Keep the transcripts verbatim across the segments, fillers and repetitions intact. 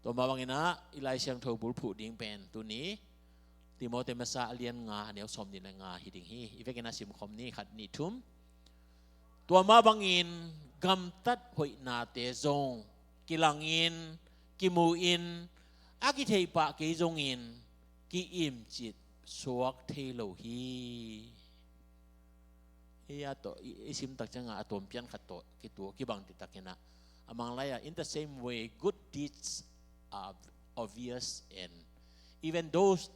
Tua mah bangin ah i Lai Siangtho bulphuh ding pen tuni Timoti masa a lian nga, a neu sawmnih le nga hi ding hi. I vekin ah simkhawm ni, khat, nih, thum. Tua mah bangin gamtat hoihnate zong kilangin, kimu-in, a kithei pah kei zongin ki-imcip suak thei lo hi. Hih a tawh i, i sim tak ciangah a tuampian khat tawh kitu kibang ditakin ah, a Manglai ah, "In the same way, good deeds are obvious, and even those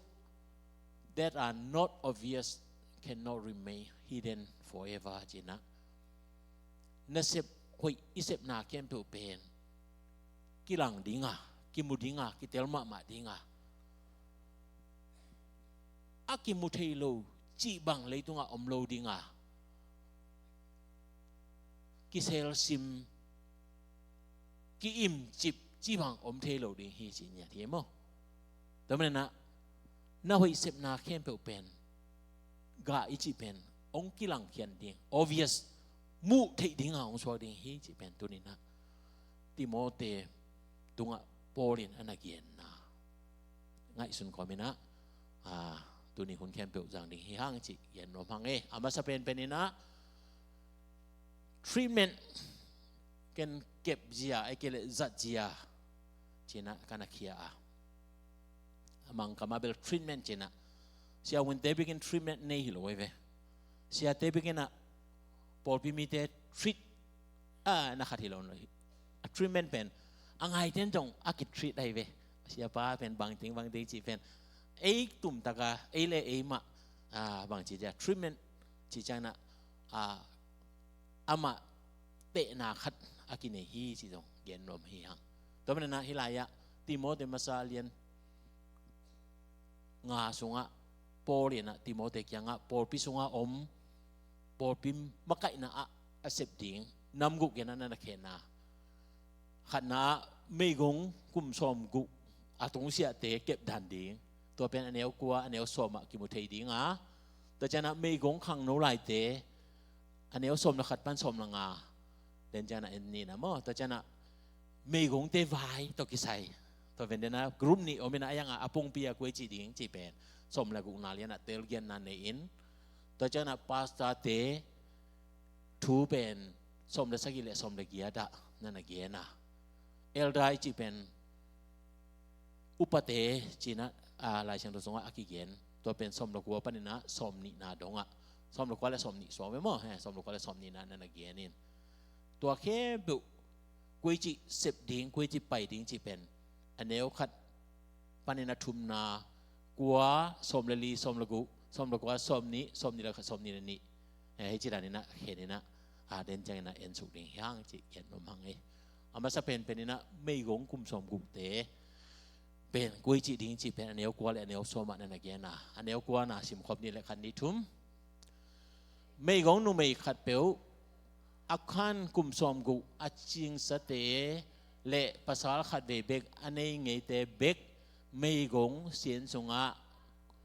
that are not obvious cannot remain hidden forever," ci-in ah, nasep hoih i sepna khempeuh pen kilang dinga, kimu dinga, kitel mahmah dinga, a kimu thei lo cih bang leitungah om lo dinga, kiselsim, ki-imcip cih bang om thei lo ding hi, ci ngiat hi maw. Tua manin ah na hoih sepna khempeuh pen gah i cih pen hong kilangkhian ding, obvious, muh theih dinga hong suak ding hi, cih pen tuni-in ah Timoti tungah Paul in a na genna ngaihsun kawmin ah, a, tuni hun khempeuh zang ding hi hang cih gen nuam hang e. A masa penpen in ah treatment, ken kep zia, ahih kei leh zat zia, ci-in ah ka na khia a, a Mangkam ah bel treatment ci-in ah, siavuante bikin treatment nei hi lo ahi ve. Siate bikin ah pawlpi mite treat, a, na khat hi lo. A treatment pen a ngaiten zong a ki-treat ahi ve. Siapa pen bangting bangting cih pen ei tumtaka, ei le ei mah, a, bangci zia treatment cih ciangin ah, a, amah tehna khat a kinei hi cih zong gen nuam hi hang. Tua manin ah hih lai-ah Timoti masa lian nga sungah Paul in ah Timoti kiangah pawlpi sungah om, pawlpi makaihna ah a sep ding nam guk gen a na na khenna. Khatna ah meigong kum sawmguk a tungsiahte kepdan ding. Tua pen a neu kua, a neu sawm ah kimu thei ding a. Tua ciangin ah meigong khangno laite, a neu sawm le khat pan sawm le nga, den ciangin ah en ni na maw. Tua ciangin ah meigongte vai tawh kisai, tua pen den ah group nih om in ah, a yang ah a pongpi ah kua i cih ding cih pen sawm le gukna lian ah tel genna nei in. Tua ciangin ah pastorte thu pen sawm le sagih le sawm le giat ah na na gen a. Elder i cih pen upate ci-in ah, a, Lai Siangtho sungah a kigen. Tua pen sawm le kua panin ah sawm nihna dongah, sawm le kua le sawm nih suang ve maw, he, sawm le kua le sawm nihna na na gen in. Tua khempeuh kua i cih sep ding, kua i cih pai ding cih pen a neu khat panin a thumna, kua, sawm le li, sawm le guk, sawm le kua, sawm nih, sawm nih le khat, sawm nih le nih. Eh, hih ci danin ah khen in ah, a, den ciangin ah en suk ding hi hang cih gen nuam hang e. A masa penpen in ah meigong kum sawmgukte pen kua i cih ding cih pen a neu kua le a neu sawm ah na na gen a. A neu kua na simkhop ni le, khat, nih, thum. Meigong numei khatpeuh a khan kum sawmguk a cingsate le pasal khatvei bek a nei ngeite bek meigong Sia Inn sungah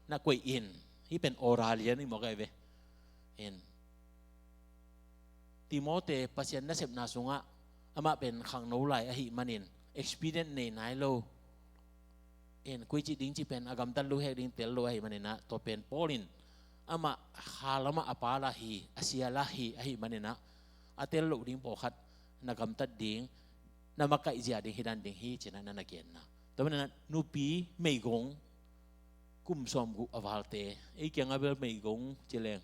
na koih in. Hih pen order lian i mawk ahi ve. In. Timoti Pasian nasepna sungah amah pen khangno lai ahih manin experience nei nai lo. In, kua i cih ding cih pen a gamtat lo hek ding tel lo ahih manin ah, tua pen Paul in amah kha lamah a pa lah hi, a sia lah hi ahih manin ah, a tel loh ding pawlkhat na gamtat ding, na makaih zia ding hi dan ding hi ci-in ah na na genna. Tua manin ah nupi meigong kum sawmguk a valte, ei kiangah bel meigong ci leng,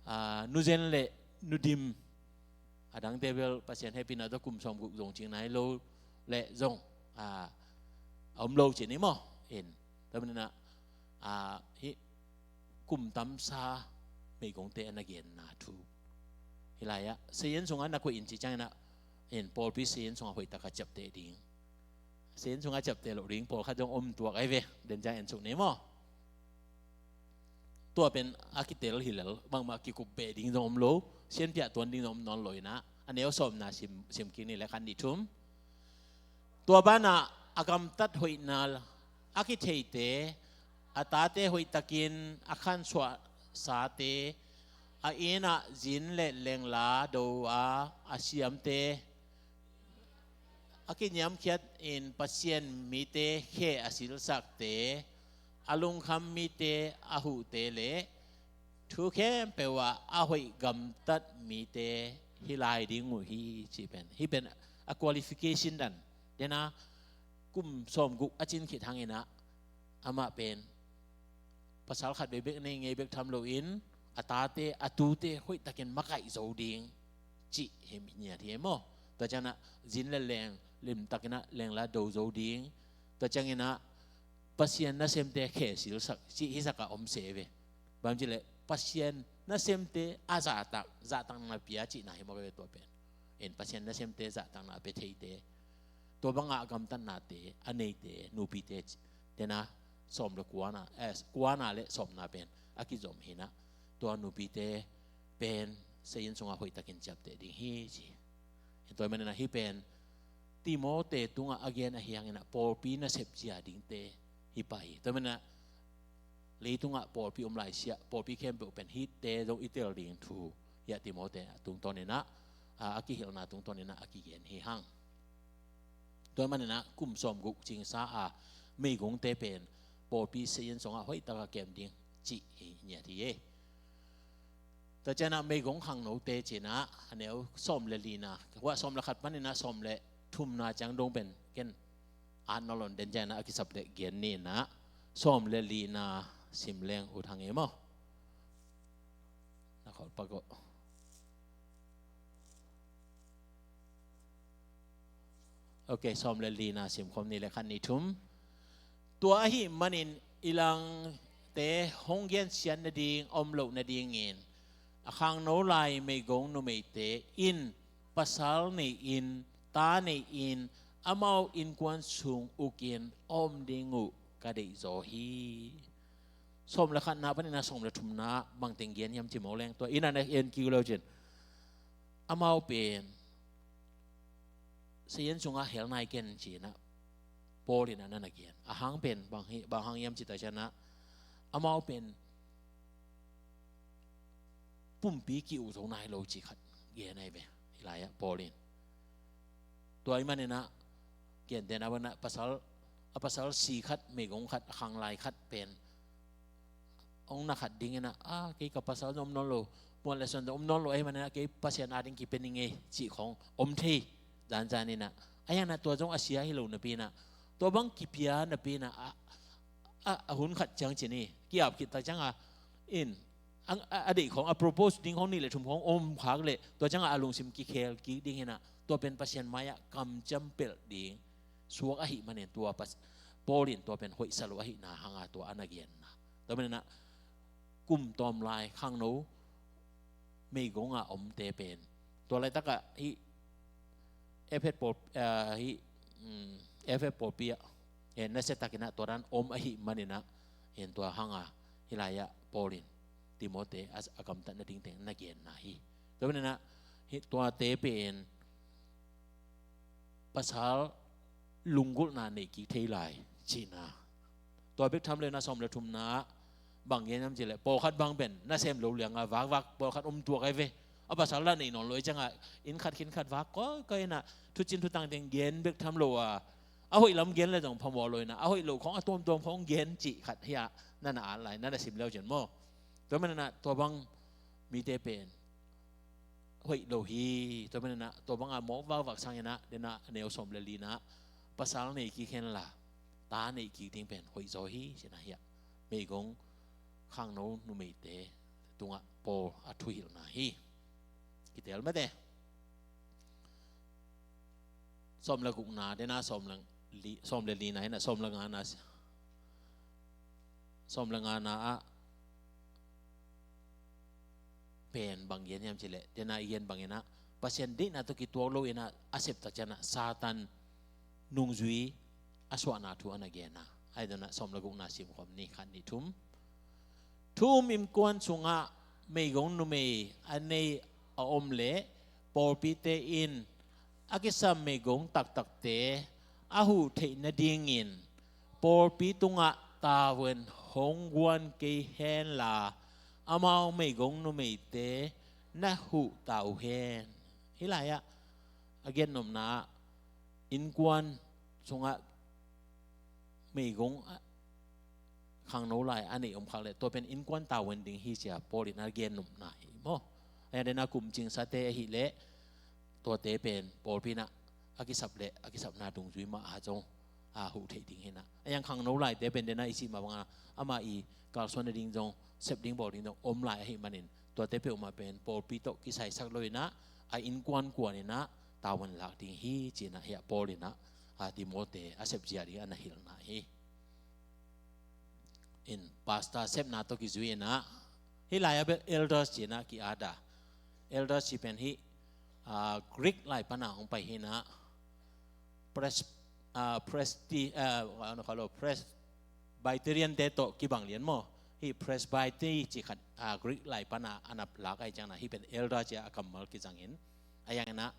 a, nuzen le nudim, a dangte bel Pasian hehpihna tawh kum sawmguk zong cing nai lo le zong, a, a om lo ci ni maw. In, tua manin ah, a, hih kum tamsa meigongte a na genna thu. Hih lai-ah Sia Inn sungah na koih in cih ciangin ah, in, pawlpi Sia Inn sungah hoihtak a ciapteh ding, Sia Inn sungah ciapteh loh ding pawlkhat zong om tuak ahi ve. Den ciang en suk ni maw. Tua pen a kitel hi lel, bangmah kikup beh ding zong om lo, sianpiah tuan ding zong om nawn lo in ah, a neu sawmna sim, sim kik ni le, khat, nih, thum. Tua banah a gamtat hoihna a kitheite, a tate hoihtakin a khansuahsate, a inn ah zin le lengla do a a siamte, a kiniamkhiat in Pasian mite khe a silsakte, a lungkham mite a huhte le thu khempeuh ah a hoih gamtat mite hi lai ding uh hi, ci pen. Hi pen a qualification dan. Dena kum sawmguk a cin khit hangin ah amah pen pasal khat vei bek nei ngei bek tham loin a tate, a tute hoihtakin makaih zo ding cih hi ngiat hi maw. Tua ciangin ah zin le leng limtakin ah lengla do zo ding. Tua ciangin ah Pasian nasemte khe silsak cih hisak a om se ve. Bang ci leh Pasian nasemte a zahtak, zahtakna pia cihna hi maw ve tua pen. In Pasian nasemte zahtakna pia theite, tua bangah a gamtatnate a neite, nupite, dena sawm le kuana, eh, kuana le sawmna pen a kizom hi nah. Tua nupite pen Satan sungah hoihtakin ciapteh ding hi ci. Tua manin ah hi pen Timote tungah a gen ahi hangin ah pawlpi nasep zia dingte hi pah hi. Tua manin ah leitungah pawlpi om lai siah, pawlpi khempeuh pen hihte zong i tel ding thu hi ah Timote tungtawnin ah, a, a kihilhna tungtawnin ah a kigen hi hang. Tua manin ah kum sawmguk cingsa a meigongte pen pawlpi Satan sungah hoihtak a kem ding cih hi ngiat hi e. Tua ciangin ah meigong khangnote ci-in ah a neu sawm le lina, huah sawm le khat panin ah sawm le thumna ciang dong pen ken at nawn lo in, den ciangin ah a kisap leh gen ni nah. Sawm le lina sim leng ut hang e maw. Na khol pak o. Ok, sawm le lina sim khawm ni le, khat, nih, thum. Tua ahih manin i langte hong gensiat nading om loh nadingin a khangno lai meigong numeite in pasal nei-in, ta nei-in, amau innkuan sung ukin a om ding uh ka deihzaw hi. Sawm le khatna panin ah sawm le thumna bangteng gen hiam ci maw leng, tua in ah na en kik leu cin. Amau pen Satan sungah hel nai ken ci-in ah Paul in ah na na gen. A hang pen bang hi, bang hang hiam cih tak ciangin ah amau pen pumpi ki-uk zo nai lo cih khat gen ahi ve. Hi lai ah Paul in tua ahih manin ah gentehna bangin ah pasal, a pasal si khat, meigong khat, a khang lai khat pen hong na khat dingin ah, a, kei ka pasal zong om nawn lo, muan le suan zong om nawn lo ahih manin ah kei Pasian ading kipia ning ei cih khawng om thei. Zanzan in ah, ahi hangin ah tua zong a sia hi lo napi in ah, tua bang kipia napi in ah, a, a, a hun khat ciang ci ni, ki-ap khit tak ciangin in a, a, a deih khawng, a propose ding khawng nih le thum khawng om khak leh tua ciangin a lungsim kikhel kik ding hi nah. Tua pen Pasian mai-ah kamciam pelh ding suak ahih manin tua Pas-, Paul in tua pen hoihsa lo ahihna hanga tua a na genna. Tua manin ah kum tawm lai khangno meigong a omte pen tua laitak ah hih Efesa pawl, ah, hih, um, Efesa pawlpi ah, eh, nasiatakin ah tua dan om ahih manin ah, eh, tua hanga hih lai ah Paul in Timote a, a gamtat nading teng na genna hi. Tua manin ah hih tuate pen pasal lunggulhna nei kik thei lai cihna. Tua bek tham lo in ah sawm le thumna ah bang gen hiam cih leh, pawlkhat bang pen nasem lo liang a vakvak pawlkhat om tuak ahi ve. A pasal lah nei nawn lo ahih ciangin ah inn khat khin khat vak kawikawi in ah thucin thutang teng gen bek tham lo a, a hoih lam gen leh zong phamawh lo in ah a hoih lo khawng a tuamtuam khawng gen cih khat hi a, na na at lai, na na sim leu cin maw. Tua manin ah tua bang mite pen hoih lo hi. Tua manin ah tua banga mawk vakvak sangin ah, den ah a neu sawm le lina ah pasal nei kik hen la, ta nei kik ding pen hoih zaw hi cihna hi a, meigong khangno numeite tungah Paul a thuhilhna hi. Kitel mate. Sawm le gukna, den ah sawm le li, sawm le lina hi nah, sawm le ngana, sawm le ngana ah pen bang gen hiam cih leh, den ah i gen bangin ah Pasian deihna tawh kituak lo in ah a sep tak ciangin ah Satan nungzui a suahna thu a na genna. Ahi zongin ah sawm le gukna sim khawm ni, khat, nih, thum. Thu-um innkuan sungah meigong numei a nei a om leh pawlpite in a kisam meigong taktakte a huh theih nadingin pawlpi tungah tavuan hong guan kei hen la, amau meigong numeite na huh ta uh hen. Hih lai ah a gennopna ah innkuan sungah meigong, ah, khangno lai a neih om khak leh tua pen innkuan tavuan ding hi ci-a Paul in a gen nopna hi maw. A yang den a kum cingsate ahih leh tuate pen pawlpi in a kisap leh a kisapna dungzui mah a zong a huh theih ding hi in a. A yang khangno laite pen den a i cih mah bang a ama i kalsuan nading zong sep ding bawl ding zong om lai ahih manin tuate peuhmah pen pawlpi tawh kisaisak lo in a, a innkuan kuan in a tavuan lak ding hi ci in a, hiah Paul in a, a Timote a sep zia ding a na hilhna hi. In pastor sepna tawh kizui in a, hih lai-ah bel elders ci in a ki-at a. Elders ci pen hih, ah, Greek lai pan a hong pai hi in a, pres, ah, presti, ah, ano kha lo, Presbyterian te tawh kibang lian maw. Hih presbytery ci khat, ah, Greek lai pan a a na lak ahih ciangin a, hih pen elder ci a kammal kizang in. A yang in a,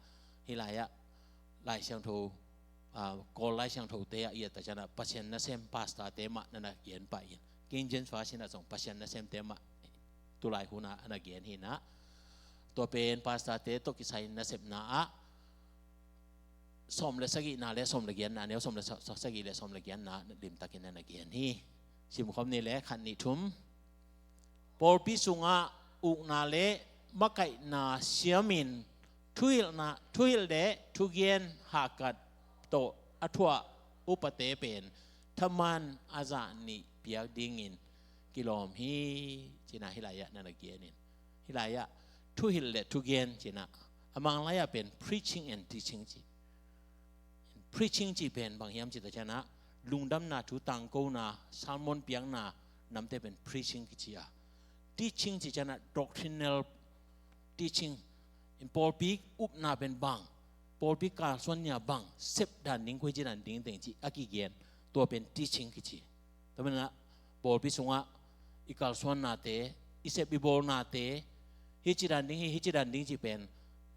hih lai-ah Lai Siangtho, ah, Kawl Lai Siangtho te ah i et tak ciangin a Pasian nasem pastor te mah na na gen pah in. King James Version ah zong Pasian nasem te mah tulai hun a a na gen hi in a. Tua pen pastor te tawh kisai nasepna ah sawm le sagihna le sawm le giatna, a neu sawm le sa-, sa-, sagih le sawm le giatna limtakin a na gen hi. Simkhawm ni le khat nih thum. Pawlpi sungah ukna le makaihna siamin thuhilhna, thuhilh le thugen hahkat tawh a thuah upate pen thaman a zah nih piak dingin kilawm hi ci in a, hih lai-ah na na gen in. Hih lai-ah thuhilh le thugen ci in a, a Mang lai-ah pen preaching and teaching ci. Preaching cih pen bang hiam cih tak ciangin a, lungdamna thu tangkona, sermon piakna namte pen preaching kici a. Teaching cih ciangin a doctrinal teaching, in pawlpi upna pen bang, pawlpi kalsuan nia bang, sep dan ding, khuaici dan ding teng cih a kigen, tua pen teaching kici. Tua manin a pawlpi sungah i kalsuannate, i sep i bawlnate, hih ci dan ding hi, hih ci dan ding cih pen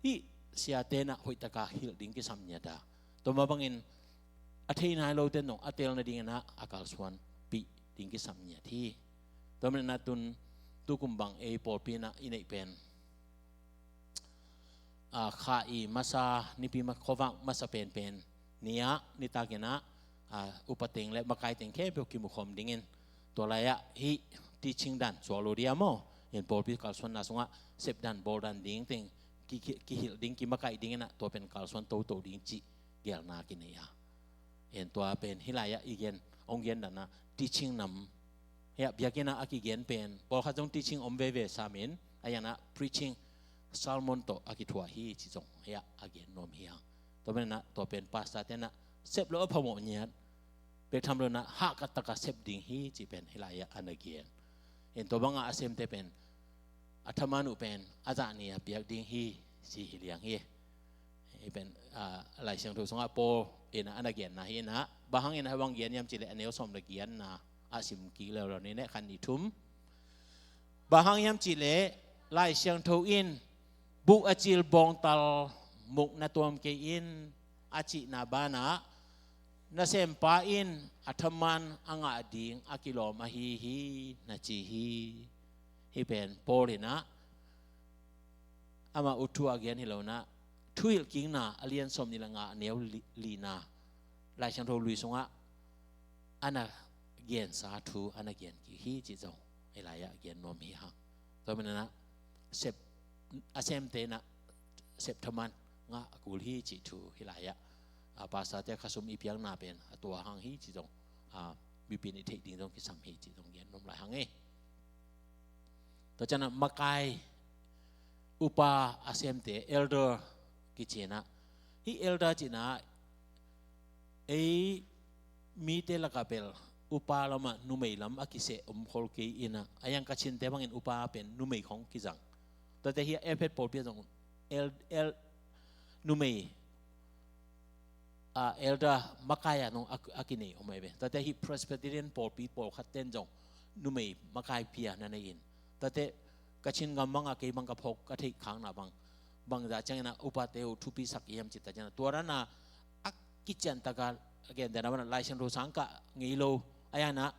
hih siate in a hoih taka hilh ding kisam ngiat a. Tua mah bangin a thei nai lote in zong a tel nadingin a, a kalsuanpih ding kisam ngiat hi. Tua manin a tun tukum bang ei pawlpi in a i neih pen, ah, kha i masa, nipi ma-, khuavak masa penpen ni-ah, nitakin a, ah, upa teng le makai teng khempeuh kimukhawm dingin, tua lai-ah hih teaching dan suak lo dia maw, in pawlpi kalsuanna sungah sep dan bawl dan ding teng ki, ki, kihilh ding, kimakaih dingin a, tua pen kalsuan toto ding cih gelna kinei a. En tua pen hih lai-ah i gen, hong gen dan a teaching nam, hiah biakinn ah a kigen pen pawlkhat zong teaching om veve samin, a yang a preaching, sermon tawh a kithuah hi ci zong hiah a gen nuam hi hang. Tua manin a tua pen pastor te in a sep lo a phamawh ngiat, pek tham lo in a hahkat taka sep ding hi ci pen hih lai-ah a na gen. En tua bang a a semte pen a thaman uh pen a zah nih a piak ding hi ci hi liang hi. Hih pen, ah, Lai Siangtho sungah Paul in a na genna hi in a, bang hangin a bang gen hiam cih leh a neu sawm le giatna ah sim kik leuleu ni, neh khat nih thum. Bang hang hiam cih leh Lai Siangtho in buh a cil bawngtal muk na tuam kei in a cihna banah, nasempa in a thaman a ngah ding a kilawm ahi hi na ci hi. Hih pen Paul in a amah ut thu a gen hi lo in a, thuhilhkikna a lian sawm nih le nga a neu li-, lina, Lai Siangtho lui sungah a na gensa thu a na gen kik hi cih zong hih lai-ah gen nuam hi hang. Tua manin a sep, a semte in a sep thaman ngah a kul hi cih thu hih lai-ah, a, pastor te khasum i piakna pen a tua hang hi cih zong, a, mipin i theih ding zong kisam hi cih zong gen nuam lai hang e. Tua ciangin a makai, upa a semte, elder kici in a. Hih elder cihna, ei mite lakah bel upa lamah numei lam a kiseh om khol kei in a. A yang Kachinte bangin upa pen numei khong kizang. Tuate hih a Efesa pawlpi ah zong el, el, numei, a, elder makai a nong a, a kinei om ahi ve. Tuate hih Presbyterian pawlpi pawlkhat ten zong numei makai pia na nei in. Tuate Kachin gam bangah kei bang ka phawk ka theih khakna bang, bangzah ciangin a upate uh thupi sak hiam cih tak ciangin a, tua dan a a kician taka a gen dan a bang a Lai Siangtho sang kah ngei lo. A yang a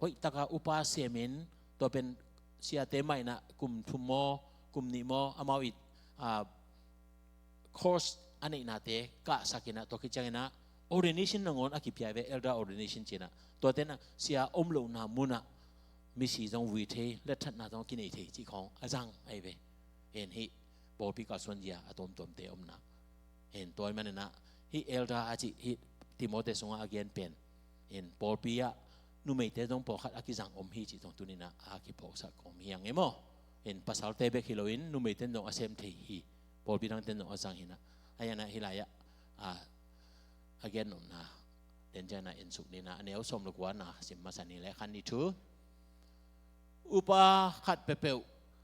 hoih taka upa semin, tua pen siate mah in a kum thum maw, kum nih maw, amau it, a, course a neihnate kahsak inah, tua khit cianginah ordination nangawn a kipia ve, elder ordination cinah, tuate inah sia om lohna munah misi zong vui thei, letthatna zong kinei thei cih khawng a zang ahi ve. Hen, hih pawlpi kalsuan zia a tuamtuamte omna. Hen, tua ahih maninah hih elder a cih hih Timothy sungah a gen pen, hen, pawlpi ah numeite zong pawlkhat a kizang om hi cih zong tuninah a kiphawksak kawm hi hang e maw. Hen, pasalte bek hi loin numeite in zong a sem thei hi. Pawlpi dangte in zong a zang hinah. Ahi hanah hih lai-ah a, a gen nopna den cianginah en suk ninah, a neu sawm le kuana sim masa ni le khat ni thu. Upa khat peuhpeuh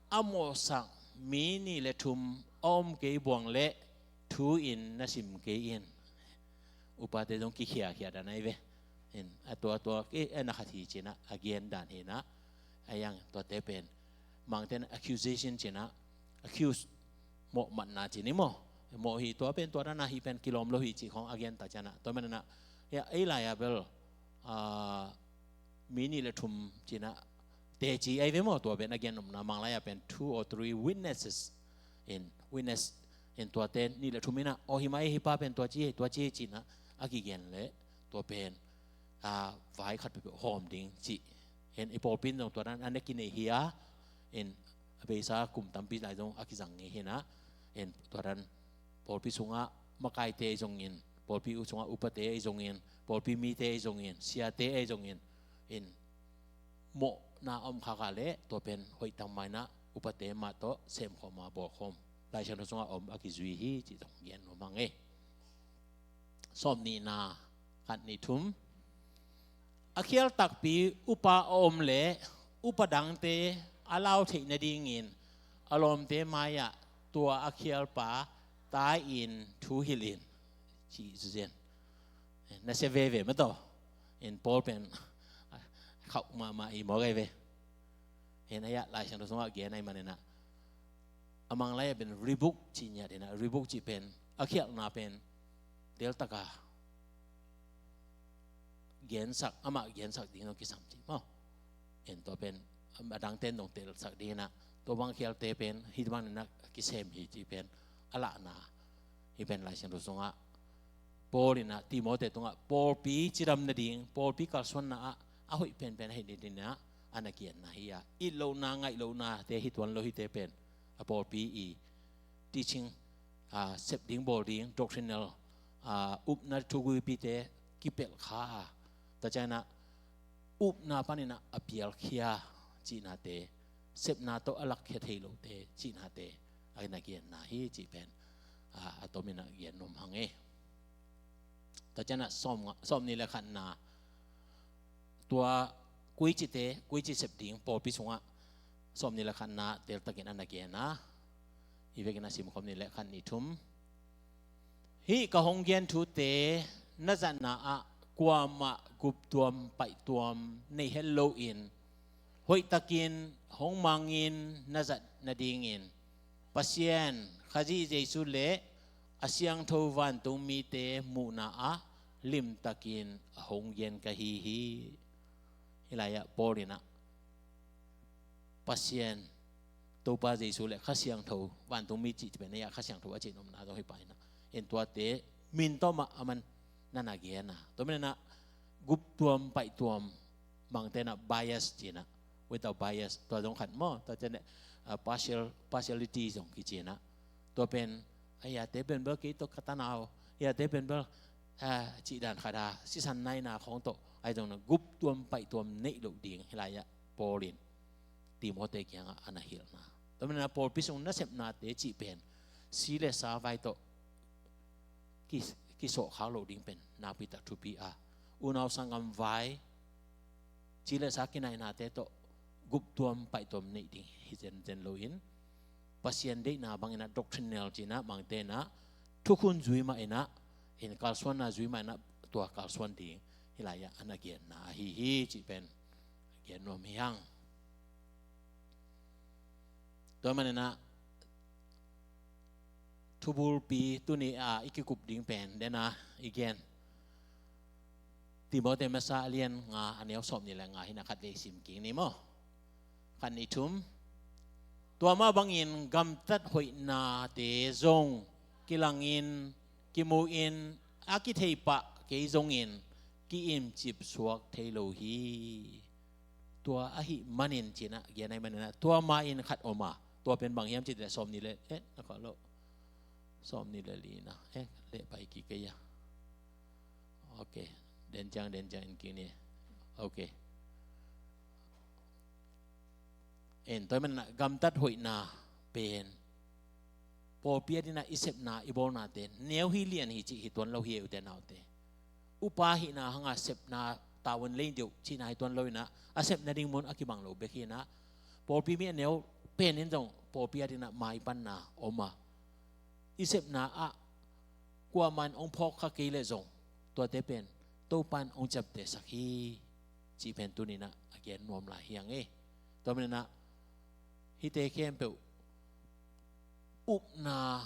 a mawhsak mi nih le thum a om kei buang leh thu in na sim kei in. Upate zong kikhiakhia dan ahi ve. Hen, a tua tua kei a na khat hi cinah a gen dan hinah. A yang tuate pen Mangte in accusation cinah, accuse, mawh matna ci ni maw. Mawh hi, tua pen tua dana hi pen kilawm lo hi cih khawng a gen ta cianah. Tua maninah, ya, ei lai-a bel, ah, mi nih le thum cinah teci ahi ve maw, tua pen a gen nopna, Manglai-a pen two or three witnesses in, witness in, tuate nih le thum inah, aw, hi mah ei, hih pa pen tua ci, tua ci cinah a kigen leh tua pen, ah, vai khat peuhpeuh hawm ding cih. Hen, i pawlpi in zong tua dan a na kinei hi a, hen, a beisa kum tampi lai zong a kizang ngei hinah. Hen, tua dan pawlpi sungah makaite ahi zongin, pawlpi sungah upate ahi zongin, pawlpi mite ahi zongin, siate ahi zongin, hen, mawhna a om khak a leh tua pen hoih tangmah inah upate mah tawh semkhawm a, bawlkhawm, Lai Siangtho sungah om a kizui hi cih zong gen nuam hang e. Sawm nihna, khat ni thum. A khial takpi upa a om leh upa dangte a lau theih nadingin a lawmte mai-ah tua a khialpa tai-in thu hilh in, ci zen. Na sia veve mah tawh. Hen, Paul pen khauh mahmah hi mawk ahi ve. Hen, a yah Lai Siangtho sungah gen ahih maninah, a Manglai-ah pen rebuke cih ngiat hinah, rebuke cih pen a khialhna pen deltaka gensak, amah gensak ding zong kisam cih maw. Hen, tua pen a dangte in zong telsak ding hinah, tua bang khialte pen hih bang ninah kisem hi cih pen a lahna hi pen Lai Siangtho sungah Paul inah Timothy tungah pawlpi cidam nading, pawlpi kalsuanna ah a hoih penpen ahih nadinginah a na genna hi a, it lohna, ngaih lohnate hi tuan lo hite pen a pawlpi i teaching, ah, sep ding bawl ding, doctrinal, ah, upna thuguipite kipelh kha a, tua cianginah upna paninah a pialkhia cihnate, sepna tawh a lakkhia thei lote cihnate a na genna hi cih pen, ah, a tominah gen nuam hang e. Tua cianginah sawm nga, sawm nih le khatna, tua kuicite, kuici sep ding pawlpi sungah sawm nih le khatna teltakin a na gen a, hi vekin a simkhawm ni le khat ni thum. Hih ka hong gen thute na zatna ah kuamah guptuam paihtuam neih het loin hoihtakin hong mangin na zat nadingin Pasian, Khazih Jesu le a siangtho vantung mite muhna ah limtakin a hong gen ka hi hi. Hih lai-ah Paul inah Pasian, Topa Jesu le Kha Siangtho, vantung mi cih pen a yah Kha Siangtho a cih nopna zong hi pah inah, en tuate min tawh mah a man na na gen a. Tua maninah guptuam paihtuam, Mangte inah bias ci inah, without bias, tua zong khat maw, tua cianginah, ah, partial, partiality zong kici inah. Tua pen, a yate pen bel kei tawh ka tanau, a yate pen bel, ah, cih dan khat a, sisan naina khawng tawh, ahi zongin guptuam paihtuam neih loh ding hih lai-ah Paul in Timothy kiangah a na hilhna. Tua maninah pawlpi sung nasepnate cih pen si le sa vai tawh ki, kisawhkhak loh ding pen nakpi tak thupi a, unau sanggam vai, ci le sa kinaihnate tawh guptuam paihtuam neih ding hi zenzen loin, Pasian deihna banginah doctrinal ci inah Mangte inah thukhun zui mah inah, hin kalsuanna zui mah inah tua kalsuan ding hih lai-ah a na genna ahi hi cih pen gen nuam hi hang. Tua maninah thubulpi tuni a i kikup ding pen dena i gen Timothy masa a lian nga, a neu sawm ni le nga hi inah khat vei sim kik ni maw. Khat ni thum. Tua mah bangin gamtat hoihnate zong kilangin kimu in a kithei pah kei zongin ki-imcip suak thei lo hi. Tua ahih manin ci-in ah, gen ahih manin ah, tua ma in khat om a, tua pen bang hiam cih leh sawm nih le, eh, na khat lo. Sawm nih le li na, eh, leh pai kik kei a. Ok, den ciang, den ciang in kik ni. Ok. En, tua ahih manin ah gamtat hoihna pen pawlpi adingin ah i sepna, i bawlnate neu hi, lian hi cih hi tuan lo hi, ute naute. Upa hihna hanga sepna tavuan lei deuh cihna hi tuan lo in ah, a sepna ding mun a kibang lo bek hi in ah, pawlpi mi a neu pen in zong pawlpi adingin ah maipanna om a, i sepna ah kuamah in hong phawk kha kei leh zong tuate pen Topa in hong ciaptehsak hi cih pen tuni-in ah a gen nuam lai hi hang e. Tua manin ah hihte khempeuh upna,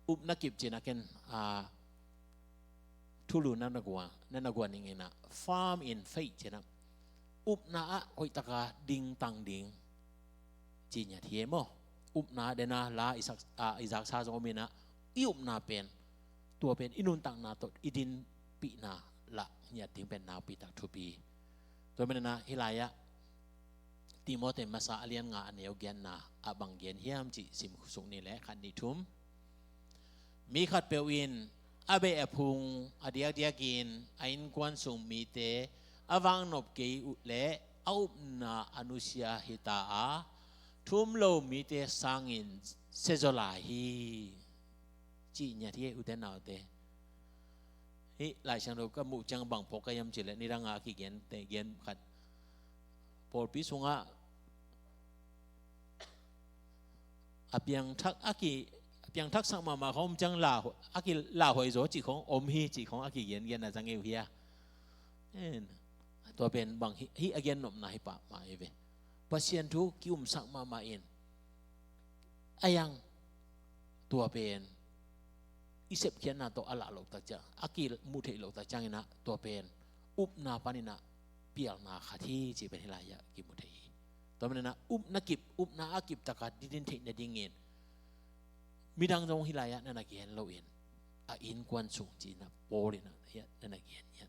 upna kip ci-in ah ken, a, thulu na na guan, na na guan ning in ah, firm in faith ci-in ah, upna ah hoihtaka dingtang ding ci ngiat hi e maw. Upna den a la i sak, a, i zaksa zong om in ah, i upna pen, tua pen i nuntakna tawh i dinpihna lah ngiat ding pen nakpi tak thupi. Tua manin ah hih lai-ah Timoti masa a lian nga a neu giatna ah bang gen hiam cih sim suk ni leh, khat, nih, thum. Mi khatpeuh in a beh a phung a diakdiakin a innkuan sung mite a vaknop kei uh leh a upna a nusia hi ta a, thu um lo mite sangin siazaw lai hi, cih ngiat hi e, ute naute. Hih Lai Siangtho ka muh ciang bang phawk ka hiam cih leh, nidang a kigente gen khat, pawlpi sungah a piangthak, a ki, a piangthaksak mahmah khawng om ciang la, a ki lauhuai zaw cih khawng om hi cih khawng a kigengenna zang hi uh hi a. En, tua pen bang hi, hih a gennopna hi pahmah hi ve. Pasian thu ki-umsak mahmah in, a yang tua pen i sepkhiatna tawh a lah loh tak ciang, a kimu theih loh tak ciangin ah, tua pen upna panin ah pialna khat hi cih pen hih lai-ah kimu thei hi. Tua manin ah upna kip, upna a kiptaka didin theih nadingin midang zong hih lai-ah na na gen loin, a innkuan sung ci-in ah Paul in ah na na gen hi.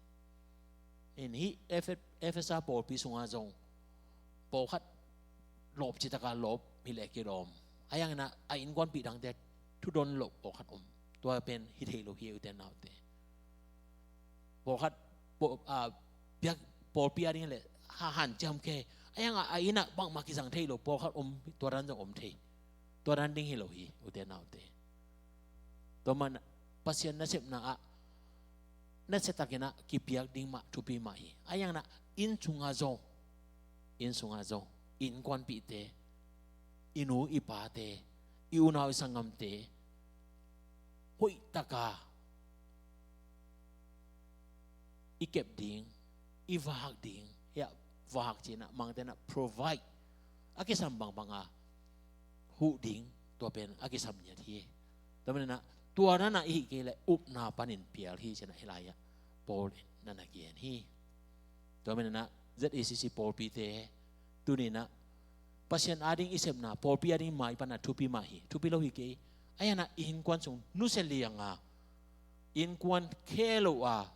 In hih Ephe-, Efesa pawlpi sungah zong pawlkhat lawp citaka lawp hi leh kilawm, a yang in ah a innkuanpih dangte thudon loh pawlkhat om. Tua pen hi thei lo hi, ute naute. Pawlkhat paw-, a, biak, pawlpi ading leh ha hanciam kei, a yang a, a inn ah bangmah kizang thei lo pawlkhat om, tua dan zong om thei. Tua dan ding hi lo hi, ute naute. Tua manin Pasian nasepna ah nasiatakin ah kipiak ding mah thupi mah hi. A yang in ah inn sungah zong, inn sungah zong innkuanpihte, i nu i pate, i unau i sanggamte hoihtaka i kep ding, i vak ding, hiah vak ci-in ah Mangte in ah provide, a kisam bangbang a huh ding, tua pen a kisam ngiat hi. Tua manin ah tua dan a i hih kei leh upna panin pial hi ci-in ah hih lai-ah Paul in na na gen hi. Tua manin ah Z A C C pawlpite tuni-in ah Pasian ading i sepna, pawlpi ading maipanna thupi mah hi, thupi lo hi kei. A yang in ah innkuan sung nusia liang a, innkuan khe lo a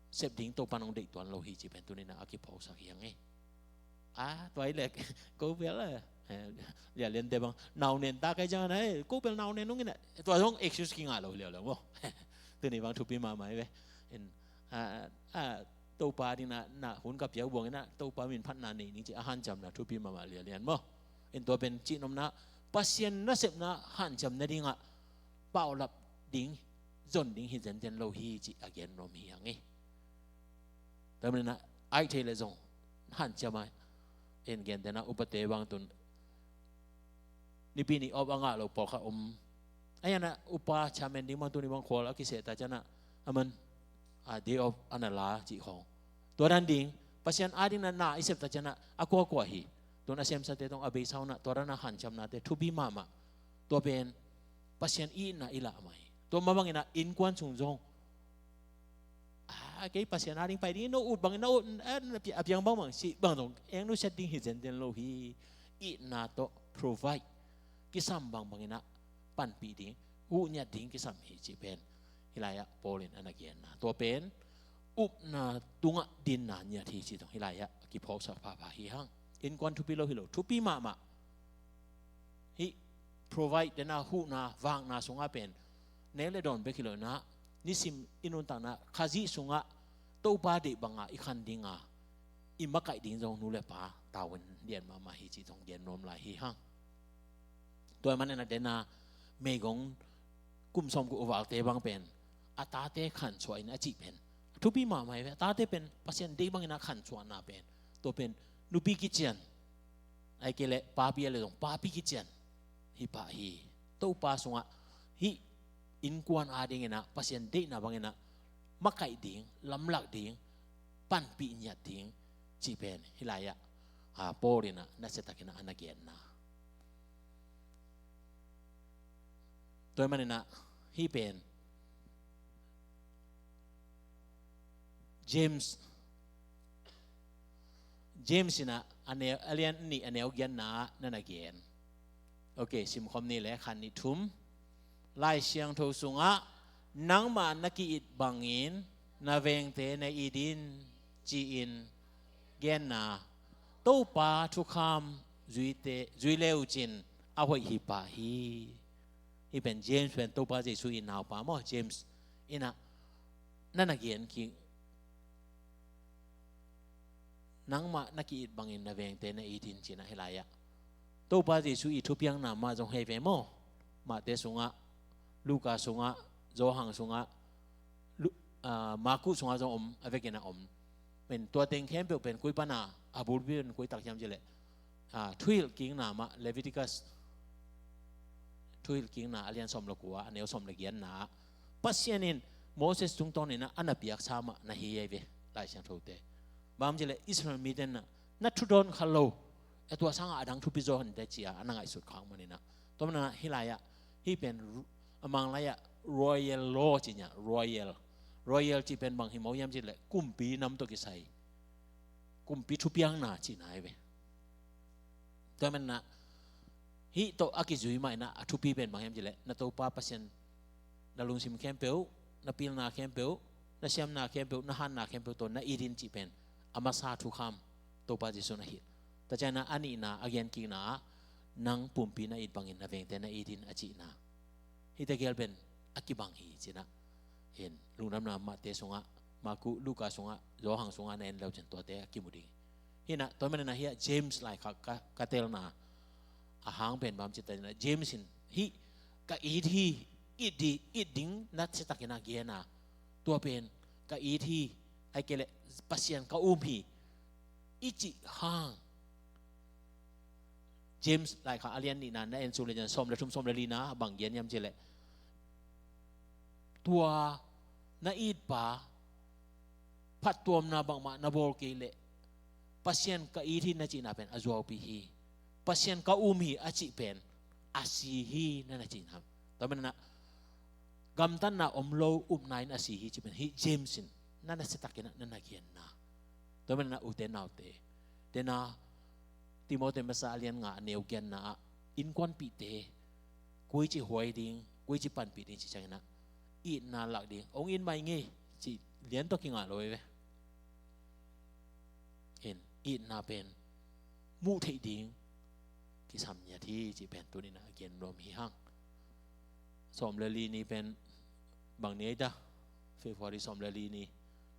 sep ding Topa'n hong deih tuan lo hi cih pen tuni-in ah a kiphawksak hi hang e. A, tua hi leh ko bel a, eh, lianliante bang nau nen ta kei ciang a, eh, ko bel nau nen hong in ah, tua zong excuse kingah lo liauleu maw. Tuni bang thupi mahmah hi ve. In, a, a, Topa adingin ah na hun ka piak buang in ah Topa min phatna nei ning ci a hanciamna thupi mahmah lianlian maw. In tua pen cihnopna, Pasian nasepna hanciam nadingah paulap ding, zon ding hi zenzen lo hi cih a gen nuam hi hang e. Tua manin ah a hih thei leh zong hanciam a, en, gentehna upate bang tun Nipi ni off a ngah lo pawlkhat om. A yang in ah upa chairman ding bang tuni bang khual a kiseh ta ciang a, aman, a, day off a na la cih khawng. Tua dan ding, Pasian adingin ah na i sep ta ciang a, a kuakua hi. Tun a semsate tawh a beisa un ah, tua dan a hanciamnate thupi mahmah. Tua pen Pasian itna i lah mah hi. Tua mah bangin ah innkuan sung zong, a, kei Pasian ading pai ding, no ut bangin na ut, a, na pi-, a piang bangbang sih bang zong eng nusiat ding hi zenzen lo hi. Itna tawh provide, kisam bangbangin ah panpih ding, huh ngiat ding kisam hi cih pen hih lai-ah Paul in a na genna, tua pen upna tungah dinna ngiat hi cih zong hih lai-ah kiphawksak phapha hi hang. Innkuan thupi lo hi lo, thupi mahmah. Hih provide dena, huhna, vakna sungah pen nek le dawn bek hi lo inah, nisim i nuntakna Khazih sungah Topa deih banga i khan dinga i makaih ding zong nu le pa tavuan lian mahmah hi cih zong gen nuam lai hi hang. Tua ahih manin a dena meigong kum sawmguk a valte bang pen a tate khansuah in a cih pen a thupi mahmah hi ve. A tate pen Pasian deih bangin a khansuahna pen, tua pen nupi kician, ahih kei leh papi a le zong papi kician hi pah hi. Topa sungah hih innkuan adingin ah Pasian deihna bangin ah makaih ding, lamlak ding, panpih ngiat ding cih pen hih lai-ah, a, Paul in ah nasiatakin ah a na genna. Tua ahih manin ah hih pen James, James in ah a neu, a lian nih a neu giatna ah na na gen. Ok, simkhawm ni le, khat, nih, thum. Lai Siangtho sungah nangmah na ki-it bangin na vengte na it in ci-in genna, Topa thukham zuite, zui le uh cin a hoih hi pah hi. Hih pen James pen Topa Jesu i naupa maw, James in ah na na gen kik, nangmah na ki-it bangin na vengte na it in ci-in ah hih lai-ah Topa Jesu i thupiakna mah zong hi ve maw. Mate sungah, Luka sungah, Johan sungah, Lu-, a, Maku sungah zong om, a vekin a om. Pen tua teng khempeuh pen koi pana a bulpi pen koi tak hiam cih leh, a, Thuhilhkikna mah, Leviticus, Thuhilhkikna a lian sawm le kua, a neu sawm le giatna ah Pasian in Moses tungtawnin ah a na piaksa mah na hi hi ve, Lai Siangthote. Bang hiam cih leh Israel mite in ah na thudawn kha lo, a, tua sangah a dang thupi zaw hinteh ci-a a na ngaihsut khak manin ah. Tua manin ah hih lai-ah, hih pen ru-, a Mang lai-ah royal law ci-in ah, royal, royal cih pen bang hi maw hiam cih leh kumpi nam tawh kisai, kumpi thupiakna cihna hi ve. Tua manin ah hih tawh a kizui mah in ah a thupi pen bang hiam cih leh na Topa Pasian na lungsim khempeuh, na pilna khempeuh, na siamna khempeuh, na hanna khempeuh tawh na it in cih pen a masa thukham Topa Jesu na hilh. Tua ciangin ah a nihna a genkikna ah nang pumpi na it bangin na vengte na it in a cihna. Hihte gel pen a kibang hi ci-in ah, hin, Lungdamna Mate sungah, Maku, Luka sungah, Johan sungah na en le uh cin tuate a kimu ding hi. Hi-in ah, tua manin ah hih ah James laikhak ka, ka telna a hang pen bang hiam cih leh, James in hih ka it hi, it di, it ding nasiatakin a gen a, tua pen ka it hi, ahih kei leh Pasian ka um hi i cih hang. James laikhak a lian nihna na en suk le ciang sawm le thum, sawm le lina bang gen hiam cih leh, tua na itpa phattuamna bangmah na bawl kei leh Pasian ka it hi na cihna pen a zuaupi hi. Pasian ka um hi a cih pen a si hi na na cihna. Tua manin ah gamtatna om lo upna in a si hi cih pen hih James in na nasiatakin ah na na genna. Tua manin ah ute naute, dena Timoti masa a lian nga a neu giatna ah innkuanpihte koici huai ding, koici panpih ding cih ciangin ah itna lak ding, hong it mai ing ei cih lian tawh kingah lo hi ve. Hin, itna pen muh theih ding kisam ngiat hi cih pen tuni-in ah gen nuam hi hang. Sawm le li ni pen bang ni ei ta? February sawm le li ni.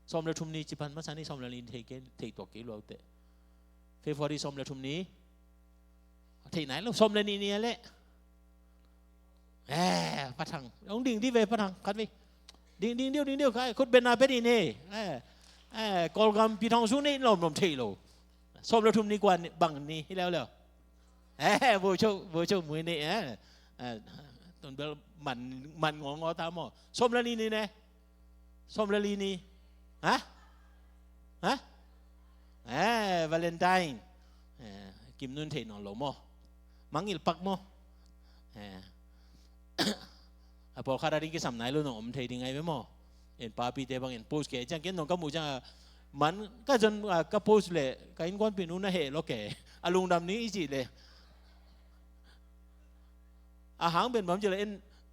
Sawm le thum ni ci pan masa ni, sawm le li ni thei kei, thei tuak kei lua uh teh. February sawm le thum ni. Thei nai lo, sawm le nih ni a leh. Eh, Pa Thang. Hong ding dih ve, Pa Thang, khat vei. Ding, ding diu, ding diu, khut beng na pia dih ni. Eh, eh, Kawlgam pi thong su ni lom lom thei lo. Sawm le thum ni kua ni, bang ni hi leuleu. Eh, bu chau, bu chau mui ni, eh. Eh, tun bel man, man ngaw ngaw ta maw. Sawm le nih ni ne. Sawm le li ni. Ha? Ha? Eh, Valentine. Eh, kim nun thei nawn lo maw. Mangngilh pak maw. Eh. A pawlkhat a ding kisam nai lo nong om thei ding ai ve maw. En papite bangin post kei ciang ken nong ka muh ciang a man ka zon, ah, ka post leh ka innkuanpih nu na heh lo kei. A lungdam ni i cih leh. A hang pen bang hiam cih leh en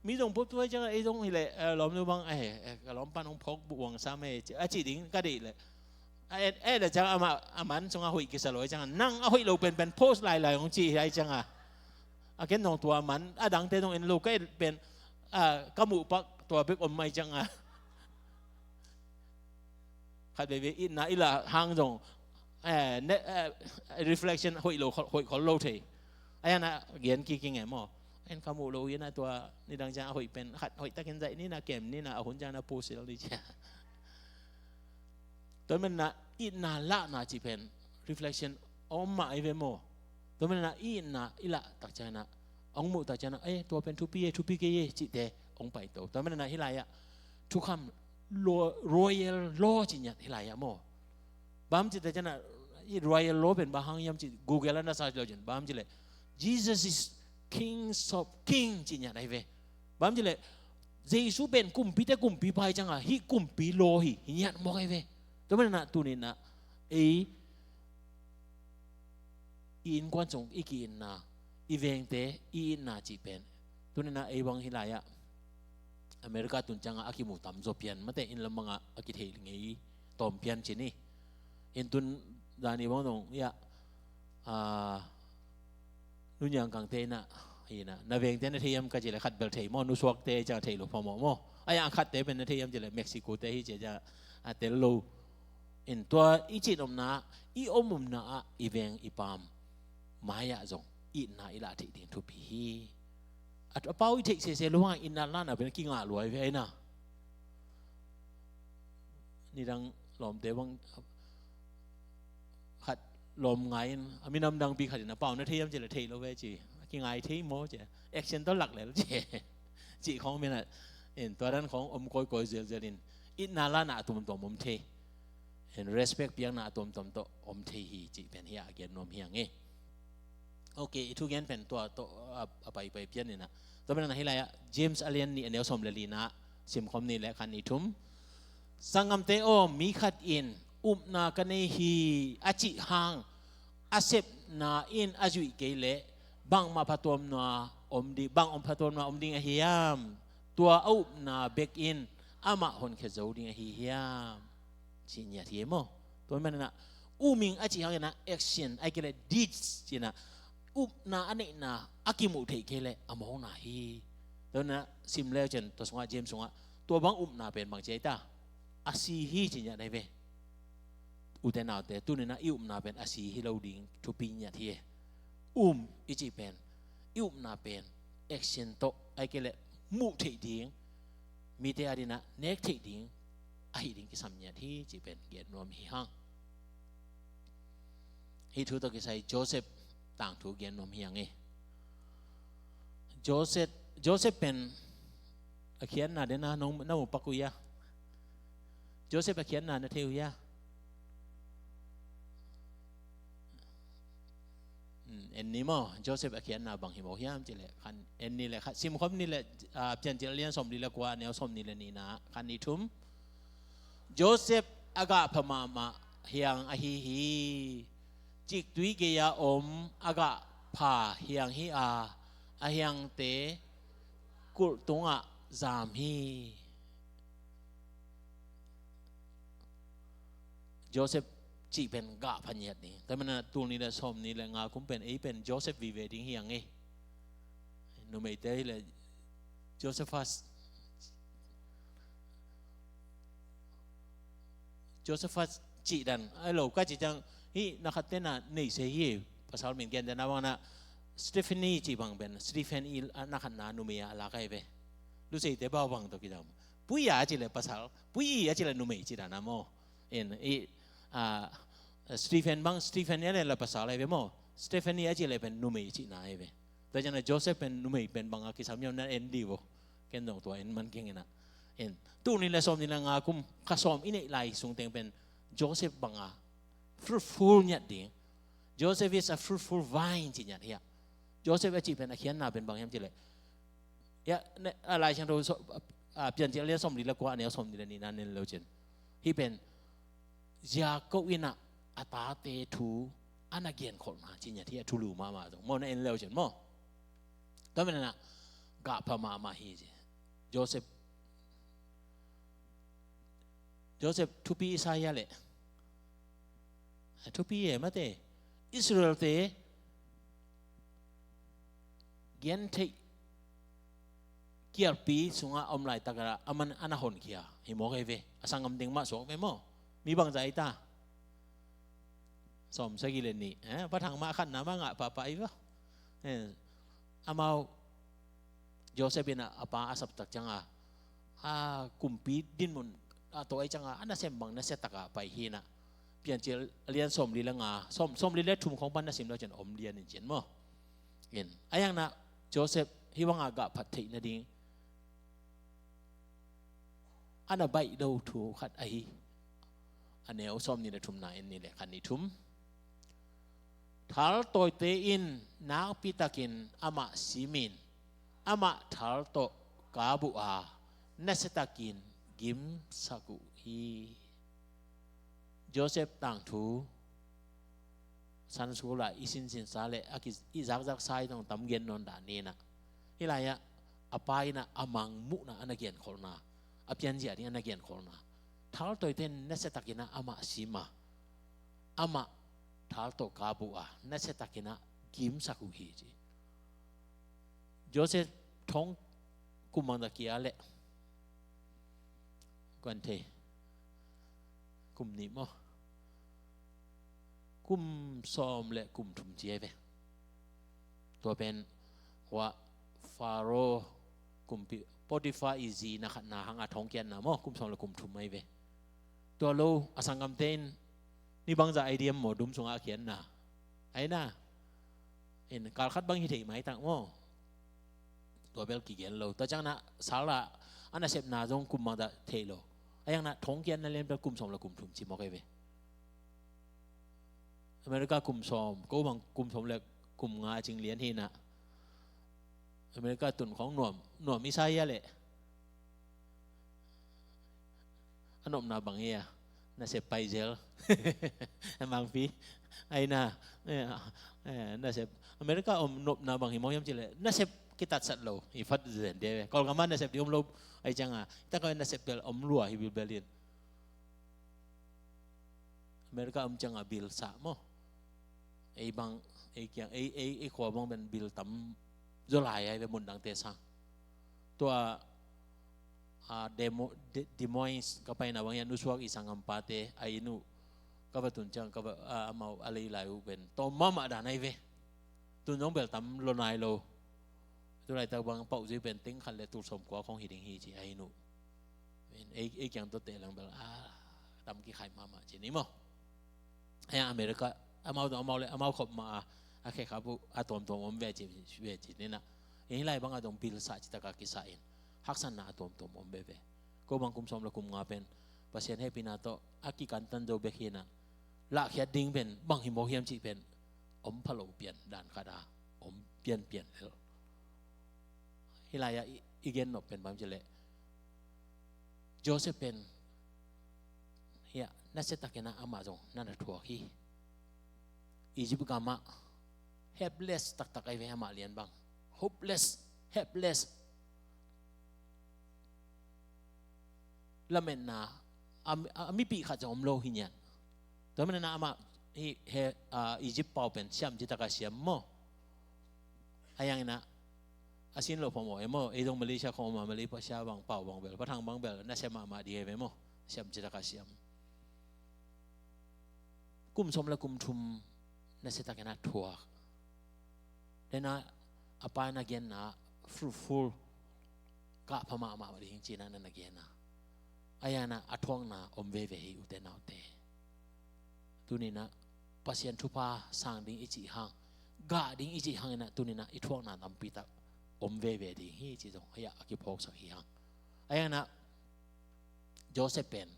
Mi zong post tuai ciang a, ei zong hi leh, eh, lawmnu bang, eh, eh, ka lawm pan hong phawk buh uang sam e, a cih ding ka deih leh. A et, et leh ciang amah, a man sungah hoih kisa lo ciang a, nang a hoih lo penpen post lailai hong ci hi ai ciang a. A ken zong tua man, a dangte zong en lo ka et pen, ah, ka muh pak tua bek om mai ciang a. Khat veve itna i lah hang zong, eh, ne, eh, reflection hoih lo, hoih khol lo thei. A yan a gen kik ing e maw. En ka muh lo in a tua nidang ciang a hoih pen, khat hoih takin zaih ni na kem ni na a hun ciang na pusil ni ciang. Tua manin a itna lahna cih pen reflection om mah ai ve maw. Tua manin a itna i lah tak ciang a, hong muh tak ciang a, eh, tua pen thupi e, thupi kei e, cihte hong paito. Tua manin a hi lai ah thukham law, royal law cih ngiat hi lai ah maw. Bang ci tak ciang a, i royal law pen bang hang hiam cih Google ah na search lo cin, bang ci leh Jesus is King of King cih ngiat ai ve. Bang ci leh Jesu pen kumpite kumpipa hi ciang a, hih kumpi law hi, hi ngiat mawk ai ve. Tua manin a tuni in a, ei i innkuan sung i ki-itna, i vengte i itna cih pen, tuni in a ei bang hi lai ah America tun ciang a a kimu tamzaw pian mate, inn lam bang a a kithei ngei tawm pian ci ni. In tun zani bang zong ia, ah, Nu Niang Kangte in a, hi in a, na vengte na thei hiam ka ci leh khat bel thei maw, Nu Suakte ciang thei lo phamawh maw. A yang khatte pen na thei hiam ci leh Mexico te hi ci a, a tel lo. In tua i cih omna, i om omna ah i veng i paam mai ah zong itna i lah theih ding thupi hi. A, a pau i theih sese lo hang itna lahna pen a kingah lua ai ve ai na. Nidang lawmte bang khat lawm ngai in, a minam dangpi khat in a pau na thei hiam ci leh thei lo ve ci. A kingai thei maw ci. Action tawh lak lel ci. Cih khawng min a, in tua dan khawng om kawikawi zelzel in itna lahna a tuamtuam om thei. In respect piakna a tuamtuam tawh om thei hi cih pen hi a gen nuam hi ang e. Ok, i thugen pen tua tawh a, a paipai pian in a. Tua pen a hi lai ah James a lian nih a neu sawm le lina simkhawm ni leh khan ni thum. Sanggamte aw, mi khat in upna ka nei hi a cih hang a sepna in a zuih kei leh bangmah phatuamna om ding, bang om phatuamna om ding a hiam? Tua a upna bek in amah honkhia zo ding a hi hiam? Cih ngiat hi e maw. Tua manin a, um ing a cih hang in a action, ai kei leh deeds, ci in a upna a neihna a kimuh theih kei leh a mawkna hi. Tua manin a sim leu cin, tua sungah James sungah tua bang upna pen bang ci ai ta? A si hi ci ngiat ai ve. Ute naute, tuni in a i upna pen a si hi lo ding thupi ngiat hi e. Um i cih pen, i upna pen action tawh, ai kei leh muh theih ding, mite ading a nek theih ding ahi ding kisam ngiat hi cih pen gen nuam hi hang. Hih thu tawh kisai Joseph tangthu gen nuam hi hang e. Joseph, Joseph pen a khiatna den a nong, na mu pak uh hia? Joseph a khiatna na thei uh hia? Hmm, en ni maw, Joseph a khiatna bang hi maw hiam ci leh khan en ni leh khat simkhawm ni leh, ah, Piancil a lian sawm li le kua a neu sawm ni le nihna khan ni thum. Joseph a gah pha mahmah hiang ahi hi. Ciktui gei-a om a gah pha hiang hi a, a hiangte kulh tungah zam hi. Joseph cih pen gah pha ngiat ni. Tua manin a tul ni le sawm ni le nga kum pen ei pen Joseph vive ding hi ang e. Numeite hi le Josephus, Josephus cih dan ai lo ka cih ciang, hih na khatte na nei se hi. Pasal min gen dan a bang na Stephanie cih bang pen Stephen i na khatna numei a lak ai ve. Luseite bau bang tawh kidam. Pui a cih le pasal, Pui i a cih le numei cih dan a maw. In i, ah, Stephen bang, Stephen i a le la pasal ai ve maw. Stephanie a cih le pen numei cihna ai ve. Tua ciang a Joseph pen numei pen bang a kisam hiam na en di vo. Ken zong tua en man keng in a. In, tul ni le sawm ni le nga kum kha sawm i neih lai sung teng pen Joseph bang a fruitful ngiat ding. Joseph is a fruitful vine cih ngiat hi a. Joseph a cih pen a khiatna pen bang hiam cih le. Ia, ne, a Lai Siangtho so, a, a, Piancil a lian sawm li le kua a neu sawm ni le nihna en leu cin. Hih pen Jacob in a, a tate thu a na genkholhna cih ngiat hi a, thulu mahmah zong maw, na en leu cin maw. Tua manin a gah pha mahmah hi ci. Joseph, Joseph thupi i sa hia leh? Thupi e, mate. Israelte gentheih kialpi sungah a om laitak ah aman a na honkhia hi mawk ei ve. A sanggam teng mah suak ve maw? Mi bangzah ei ta? Sawm sagih le nih, eh? Pa thang mah khatna mah ngah pahpah ei ve. Eh, amau Joseph in a, a pa a saptak ciangin a kumpi dinmun a tawh ei ciangin a nasem bang nasiatak a pai hi in a, Piancil a lian sawmli le nga, sawm, sawmli le thum khong pan na sim lo cin om lian in cin maw? In a, a yang na Joseph hih bangin gah phat theih nading a na baih lo thu khat ahi. A neu sawmnih le thumna en ni le, khat, nih, thum. Thaltawite in nakpitakin amah simin, amah thal tawh kap uh a, nasiatakin gimsak uh hi. Joseph tangthu Sunday school ah i sinsinsa le a ki, i zakzaksa i tong tam gen nawn dan ni in a, hih lai-ah a pa in a, a mangmuhna a na genkholhna, a pianzia ding a na genkholhna, thaltawite in nasiatakin a amah sim a, amah thal tawh kap uh a, nasiatakin a gimsak uh hi ci. Joseph thong kum bangzah kia leh? Kuan thei. Kum nih maw? Kum sawm le kum thum ci ei ve. Tua pen hua Pharaoh kumpi Potiphar i zi na khatna hang a thong kiatna maw, kum sawm le kum thum ei ve. Tua lo a sanggamte in ni bangzah ei diam maw, dum sungah a kiatna? Ei na, in kal khat bang hi thei maitak maw? Tua bel kigen lo. Tua ciang na sal a, a nasepna zong kum bangzah thei lo. A yang na thong kiatna lian bel kum sawm le kum thum ci mawk ei ve. America kum sawm, ko bang kum sawm le kum nga cing lian hi na. America tun khong nuam, nuam i sa hia leh? A nopna bang hi a, nasep pai zel. A mangpi. Ei na, eh, eh, nasep. America om nopna bang hi mawk hiam cih leh, nasep kitatsat lo, i phat zen de ve. Kawlgam ah nasep ding om lo, ei ciang a, tak a nasep bel om lua hi bilbel in. America om ciang a bil sah maw? Ei bang, ei kiang, ei, ei, ei khua bang pen bil tam zaw lai a, ei ve, mun dangte sang. Tua, a, Demo-, De-, Des Moines ka paina bang hian, nusuak i sanggampate a inn uh ka va tun ciang, ka va, a, amau a lei lai uh pen tawm mahmah dan ei ve. Tun zong bel tam lo nai lo. Tu laitak bang pauh zui pen teng khat le tul sawmkua khong hi ding hi ci a inn uh. Ei, ei kiang tawh teh leng bel, a, tam kikhai mahmah ci ni maw? Ei, America, amau tawh amau le, amau khop mah a, a khekhap uh a tuamtuam om ve ci, ve ci ni na. Ei, hih lai bang a dong bil sah citak a kisah in, haksatna a tuamtuam om veve. Ko bang kum sawm le kum nga pen Pasian hehpihna tawh a kikantan zo bek hi na. Lahkhiat ding pen bang hi mawk hiam cih pen om pha lo pian dan khat a om pianpian lel. Hih lai-ah i, i gen nop pen bang ci leh, Joseph pen, hiah, nasiatakin ah amah zong na na thuak hi. Egypt gamah helpless taktak ahi ve, amah lian bang. Hopeless, helpless. Lametna a, a, a mipih khat zong om lo hi nian. Tua manin ah amah hih, he, a, Egypt pau pen siam citak a siam maw? A yang in ah a sin lo phamawh e maw? Ei zong Malaysia khong om a, Malaysia bang pau bang bel, pathang bang bel, nasia mahmah dih e ve maw? Siam citak a siam. Kum sawm le kum thum nasiatakin ah thuak. Dena a pa in a genna fruitful, kah pha mahmah ding ci-in ah na na genna. A yang in ah a thuakna om veve hi, ute naute. Tuni-in ah Pasian thupha sang ding i cih hang, gah ding i cih hang in ah tuni-in ah i thuakna tampi tak om veve ding hi cih zong hiah a kiphawksak hi hang. A yang in ah Joseph pen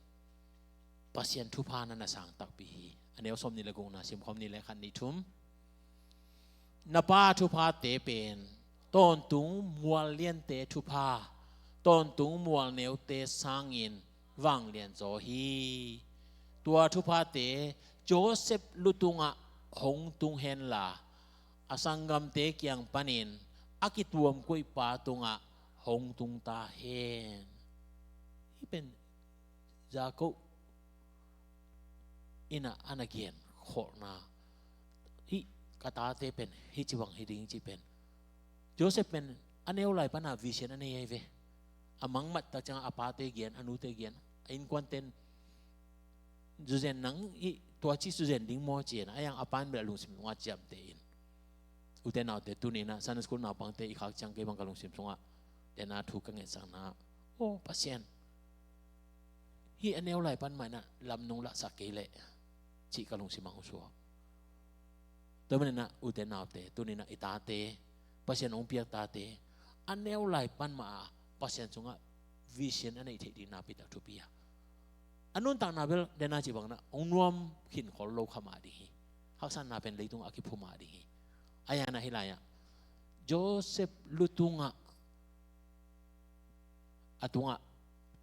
Pasian thupha na na sang takpi hi. A neu sawmnih le gukna simkhawm ni le, khat, nih, thum. Na pa thuphate pen tawntung mual liante thupha, tawntung mual neute sangin vanglian zaw hi. Tua thuphate Joseph lu tungah hong tung henla, a sanggamte kiang panin a kituamkoihpa tungah hong tung ta hen. Hih pen Jakob in a na gen kholhna, hih ka tate pen hih ci bang hi ding cih pen, Joseph pen a neu lai pana vision a nei ahi ve. A mangmat tak ciangah a pate gen, a nute gen, a innkuanten zuzen nang hih tua ci zuzen ding maw ci-in a, a yang a pan bel a lungsim sungah ciamteh in. Ute naute, tuni-in a Sunday school naupangte i khak ciang kei bang ka lungsim sungah dena thu ka ngetsakna, aw Pasian, hih a neu lai pan mah in a lam nong lahsak kei leh cih ka lungsim ah hong suak. Tua manin a ute naute, tuni-in a i tate, Pasian hong piak tate, a neu lai pan mah a Pasian sungah vision a neih theih ding nakpi tak thupi a, a nuntakna bel dena ci bangin a hong nuam khin khol lo kha mah ding hi. Haksatna pen leitungah a kiphu mah ding hi. A yang a hih lai-ah Joseph lutungah a tungah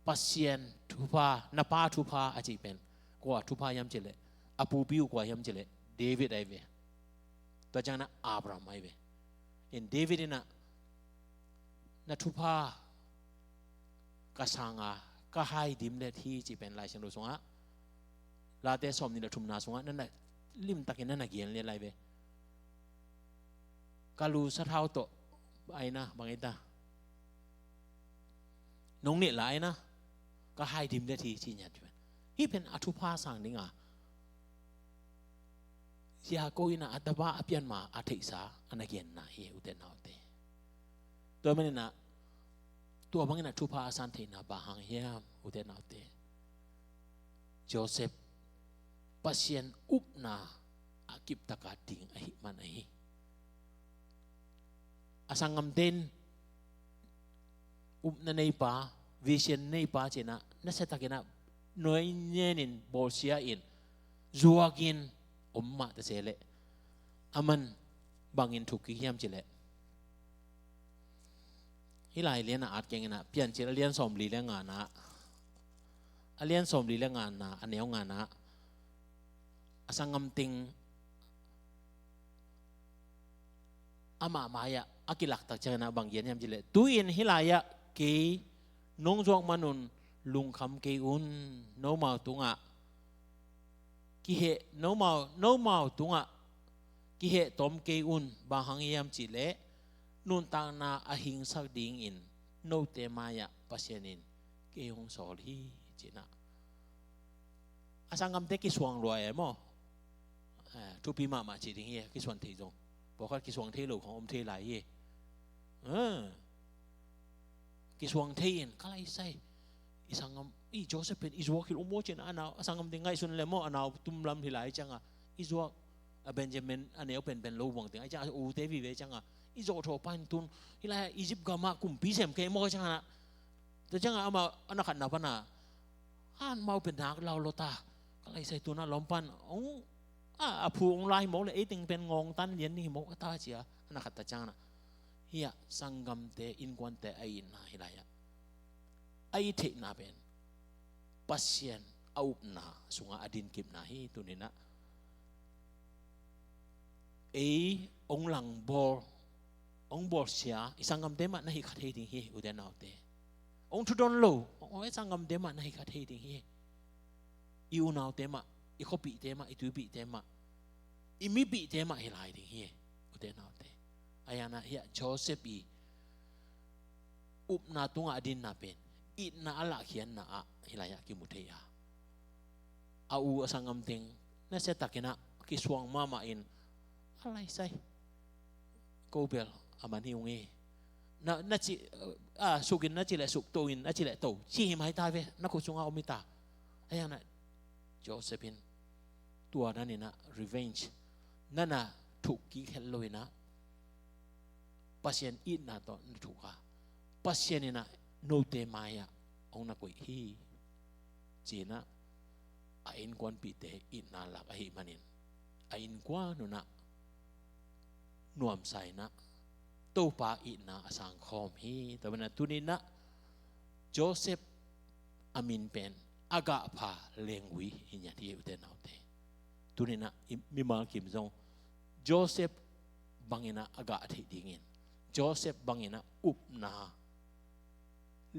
Pasian thupha, na pa thupha a cih pen kua thupha hiam cih leh, a pupi uh kua hiam cih leh David ahi ve. Tua ciangin a Abraham ahi ve. In David in a, na thupha ka sang a, ka hai dimlet hi cih pen Lai Siangtho sungah, Late sawmnih le thumna sungah na na limtakin na na gen liat lai ve. Ka lu sathau tawh a inn ah bang hi ta, nong nih lai a, ka hai dimlet hi ci ngiat. Hih pen a thupha sang ding a, Jakob in a tapa a pian ma a theihsa a na genna hi, ute naute. Tua manin a, tua bangin a thupha a san theihna bang hang hiam, ute naute? Joseph, Pasian upna a kiptaka ding ahih man ahi. A sanggamte in upna neipa, vision neipa ci-in a, nasiatakin a nuai ngenin, bawlsia in, zuakin om mah ta se leh, aman bangin thuk kik hiam cih leh, hih lai lian a at keng in a, Piancil a lian sawmli le ngana, a lian sawmli le ngana, a neu ngana, a sanggam teng amah mai-ah a kilaktak ciangin a bang gen hiam cih leh, tu-in hih lai-ah kei nong zuak manun lungkham kei un, nomau tungah kiheh, nomau, nomau tungah kiheh tawm kei un, bang hang hiam cih leh nuntakna a hingsak dingin note mai-ah Pasian in kei hong sawl hi, ci-in a. A sanggamte kisuang lua e maw? Eh, thupi mahmah cih ding hi, kisuan thei zong. Pawlkhat kisuang thei lo khong om thei lai hi. Eh, kisuang thei in, ka lai sai, i sanggam, i Joseph pen i zuak hi lo maw ci-in a, a nau, a sanggamte ngaihsun le maw, a nau tum lam hi lai ciang a, i zuak, a Benjamin a neu penpen lo buang teng, a ciang a ute vive ciang a, i zawhthawh pa in tun, hih lai Egypt gam ah kumpi sem kei maw ciang a, tua ciang a amau a na khatna pan a, amau pen nak lau lo ta, ka lai sai, tun a lawm pan hong, a, a phu hong la hi mawk leh ei teng pen ngawng tan lian ding hi mawk a ta ci-a, a na khat ta ciang a, hih a sanggamte, innkuante a itna hih lai-ah a it theihna pen Pasian a upna sungah a dinkipna hi. Tuni-in a ei hong langbawl, hong bawlsia i sanggamte mah na hi kha thei ding hi, ute naute. Hong thudon lo, hong, ei sanggamte mah na hi kha thei ding hi. I unaute mah, i khuapihte mah, i tuipihte mah, i mipihte mah hi lai ding hi, ute naute. A yang a hih a Joseph i upna tungah a dinna pen itna a lahkhiatna ah hih lai-ah kimu thei a, a u a sanggam teng nasiatakin a kisuang mahmah in, a lai sai, ko bel a man hi ung hi. Na, na ci, a, suk in na ci leh suk, to in na ci leh to, ci hi mai ta ve, na khut sungah om hi ta. A yang a Joseph in tua na in a revenge, na na thuk kik het lo in a, Pasian itna tawh na thuk a, Pasian in a note mai-ah hong na koih hi, ci-in a, a innkuanpihte itna lak ahih manin a innkuan un a nuamsa in a Topa itna a sangkhawm hi. Tua manin a tuni-in a Joseph a min pen a gahpha lenggui hi ngiat hi, ute naute. Tuni-in a i mimal kim zong Joseph bangin a a gah theih dingin, Joseph bangin a upna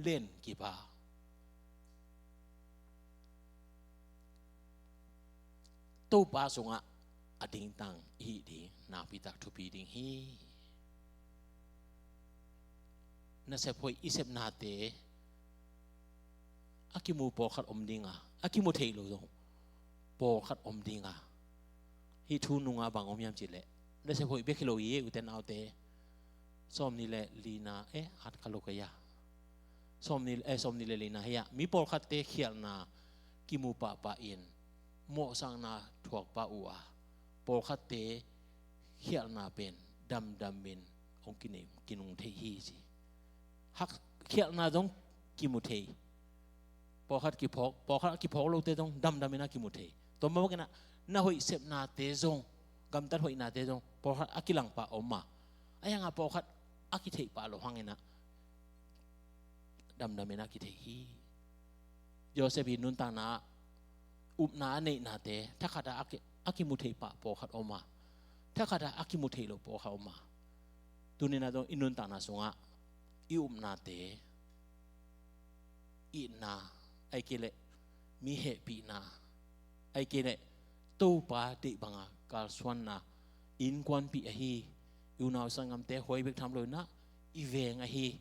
len kipa. Topa sungah a dingtang i hih ding nakpitak thupi ding hi. Nasep hoih i sepnate a kimu pawlkhat om dinga, a kimu thei lo zong pawlkhat om dinga. Hih thu nunga bang om hiam cihleh, nasep hoih bek hi lo hi, ute naute. Sawmnih le lina, eh, at ka lo ka ya. Sawmnih, eh, sawmnih le lina hi a, mi pawlkhatte khialhna kimu pahpah in mawhsakna thuak pah uh a, pawlkhatte khialhna pen damdamin hong kinei, kinung thei hi ci. Hak khialhna zong kimu thei. Pawlkhat kiphawk, pawlkhat a kiphawk lote zong damdamin a kimu thei. Tua mah bangin ah na hoih sepnate zong, gamtat hoihnate zong pawlkhat a kilang pah om a, a hiangah pawlkhat a kitheih pah lo hangin ah damdamin a kitheih hi. Joseph i nuntakna, upna a neihnate thakhatah a ki, a kimu thei pah pawlkhat om a, thakhatah a kimu thei lo pawlkhat om a. Tuninah zong i nuntakna sungah i upnate, itna, ahih kei leh mi hehpihna, ahih kei leh Topa deih banga kalsuanna, innkuanpih ahi, i unau sanggamte huai bek tham loinah i veng ahi,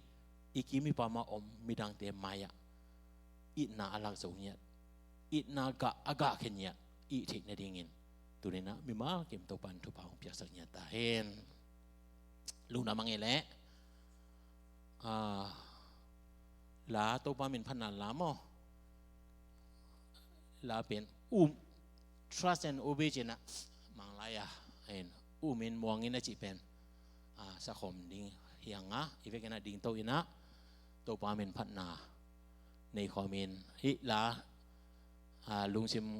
i kim i pam a om midangte mai-ah itna a lak zo ngiat, itna gah a gahkhia ngiat i theih nadingin tuninah mimal kim Topa in thupha hong piaksak ngiat ta hen. Lungdam a ngei leh, ah, la Topa min phatna la maw, la pen um, trust and obey cinah Manglai a, ahin, um in muang in a cih pen, ah, sakhawm ding hi hanga, i vekinah dingto inah Topa min phatna neikhawm in hih la, ah, lungsim